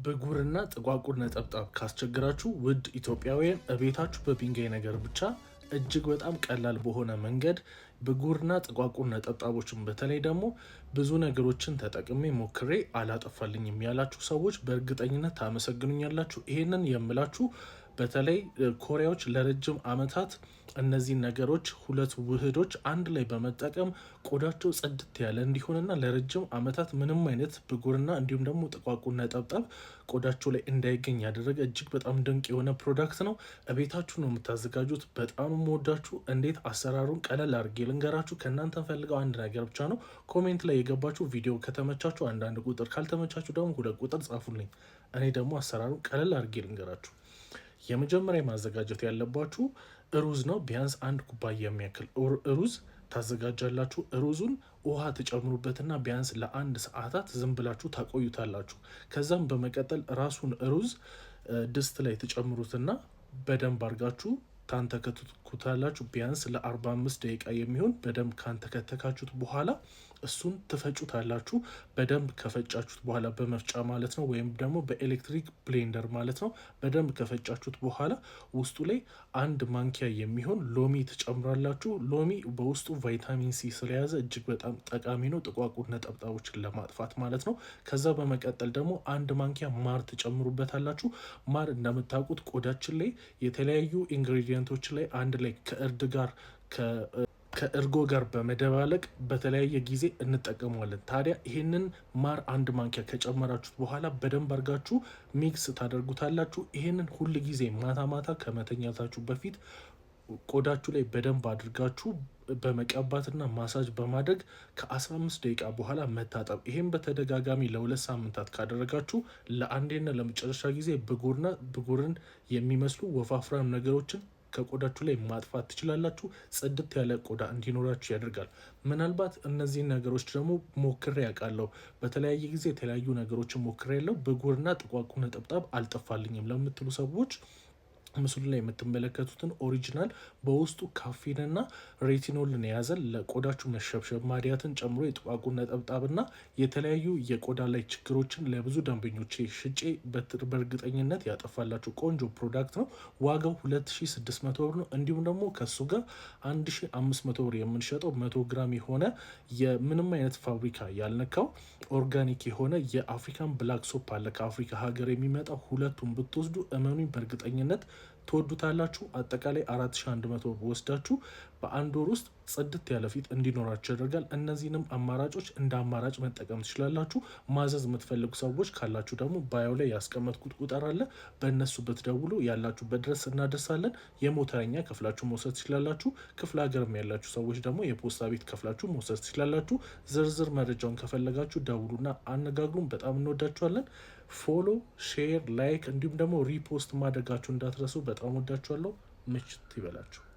ብጉርና ጥቋቁር ነጠብጣብ ካስቸግራችሁ ውድ ኢትዮጵያውያን፣ እቤታችሁ በሚገኝ ነገር ብቻ እጅግ በጣም ቀላል በሆነ መንገድ ብጉርና ጥቋቁር ነጠብጣቦችን፣ በተለይ ደግሞ ብዙ ነገሮችን ተጠቅሜ ሞክሬ አላጠፋልኝም ያላችሁ ሰዎች በእርግጠኝነት ታመሰግኑኛላችሁ። ይሄንን የምላችሁ በተለይ ኮሪያዎች ለረጅም ዓመታት እነዚህን ነገሮች፣ ሁለት ውህዶች አንድ ላይ በመጠቀም ቆዳቸው ጽድት ያለ እንዲሆንና ለረጅም ዓመታት ምንም አይነት ብጉርና እንዲሁም ደግሞ ጥቋቁር ነጠብጣብ ቆዳቸው ላይ እንዳይገኝ ያደረገ እጅግ በጣም ድንቅ የሆነ product ነው። እቤታችሁ ነው የምታዘጋጁት። በጣም የምወዳችሁ። እንዴት አሰራሩን ቀለል አድርጌ ልንገራችሁ። ከእናንተ የምፈልገው አንድ ነገር ብቻ ነው። Comment ላይ የገባችሁ ቪዲዮ ከተመቻችሁ አንዳንድ ቁጥር፣ ካልተመቻችሁ ደግሞ ሁለት ቁጥር ጻፉልኝ። እኔ ደግሞ አሰራሩን ቀለል አድርጌ ልንገራችሁ። የመጀመሪያ ማዘጋጀት ያለባችሁ ሩዝ ነው። ቢያንስ አንድ ኩባያ የሚያክል ሩዝ ታዘጋጃላችሁ። ሩዙን ውሃ ትጨምሩበትና ቢያንስ ለአንድ ሰዓታት ዝም ብላችሁ ታቆዩታላችሁ። ከዛም በመቀጠል ራሱን ሩዝ ድስት ላይ ትጨምሩትና በደንብ አድርጋችሁ ታንተከትኩታላችሁ። ቢያንስ ለ45 ደቂቃ የሚሆን በደንብ ካንተከተካችሁት በኋላ እሱን ትፈጩታላችሁ። በደንብ ከፈጫችሁት በኋላ በመፍጫ ማለት ነው፣ ወይም ደግሞ በኤሌክትሪክ blender ማለት ነው። በደንብ ከፈጫችሁት በኋላ ውስጡ ላይ አንድ ማንኪያ የሚሆን ሎሚ ትጨምራላችሁ። ሎሚ በውስጡ ቫይታሚን ሲ ስለያዘ እጅግ በጣም ጠቃሚ ነው፣ ጥቋቁር ነጠብጣቦችን ለማጥፋት ማለት ነው። ከዛ በመቀጠል ደግሞ አንድ ማንኪያ ማር ትጨምሩበታላችሁ። ማር እንደምታውቁት ቆዳችን ላይ የተለያዩ ingredient ኦች ላይ አንድ ላይ ከእርድ ጋር፣ ከእርጎ ጋር በመደባለቅ በተለያየ ጊዜ እንጠቀመዋለን። ታዲያ ይህንን ማር አንድ ማንኪያ ከጨመራችሁት በኋላ በደንብ አድርጋችሁ mix ታደርጉታላችሁ። ይህንን ሁል ጊዜ ማታ ማታ ከመተኛታችሁ በፊት ቆዳችሁ ላይ በደንብ አድርጋችሁ በመቀባትና ማሳጅ በማድረግ ከ15 ደቂቃ በኋላ መታጠብ። ይህም በተደጋጋሚ ለ2 ሳምንታት ካደረጋችሁ ለአንዴና ለመጨረሻ ጊዜ ብጉርና ብጉርን የሚመስሉ ወፋፍራም ነገሮችን ከቆዳችሁ ላይ ማጥፋት ትችላላችሁ። ጽድት ያለ ቆዳ እንዲኖራችሁ ያደርጋል። ምናልባት እነዚህን ነገሮች ደግሞ ሞክሬ ያውቃለሁ፣ በተለያየ ጊዜ የተለያዩ ነገሮችን ሞክሬ ያለው ብጉርና ጥቋቁር ነጠብጣብ አልጠፋልኝም ለምትሉ ሰዎች ምስሉ ላይ የምትመለከቱትን original በውስጡ caffeine ና retinol ን የያዘ ለቆዳችሁ መሸብሸብ፣ ማዲያትን ጨምሮ የጥቋቁር ነጠብጣብና የተለያዩ የቆዳ ላይ ችግሮችን ለብዙ ደንበኞቼ ሽጬ በእርግጠኝነት ያጠፋላችሁ ቆንጆ product ነው። ዋጋው 2600 ብር ነው። እንዲሁም ደግሞ ከሱ ጋር 1500 ብር የምንሸጠው 100 ግራም የሆነ የምንም አይነት ፋብሪካ ያልነካው organic የሆነ የ African black soap አለ፣ ከአፍሪካ ሀገር የሚመጣው። ሁለቱም ብትወስዱ እመኑኝ በእርግጠኝነት ትወዱታላችሁ። አጠቃላይ 4100 ወስዳችሁ በአንድ ወር ውስጥ ጽድት ያለ ፊት እንዲኖራችሁ ያደርጋል። እነዚህንም አማራጮች እንደ አማራጭ መጠቀም ትችላላችሁ። ማዘዝ የምትፈልጉ ሰዎች ካላችሁ ደግሞ bio ላይ ያስቀመጥኩት ቁጥር አለ። በእነሱ ብትደውሉ ያላችሁበት ድረስ እናደርሳለን። የሞተረኛ ከፍላችሁ መውሰድ ትችላላችሁ። ክፍለ ሀገርም ያላችሁ ሰዎች ደግሞ የፖስታ ቤት ከፍላችሁ መውሰድ ትችላላችሁ። ዝርዝር መረጃውን ከፈለጋችሁ ደውሉና አነጋግሩን። በጣም እንወዳችኋለን። Follow፣ share፣ like እንዲሁም ደግሞ repost ማድረጋችሁ እንዳትረሱ። በጣም ወዳችኋለሁ። ምሽት ይበላችሁ።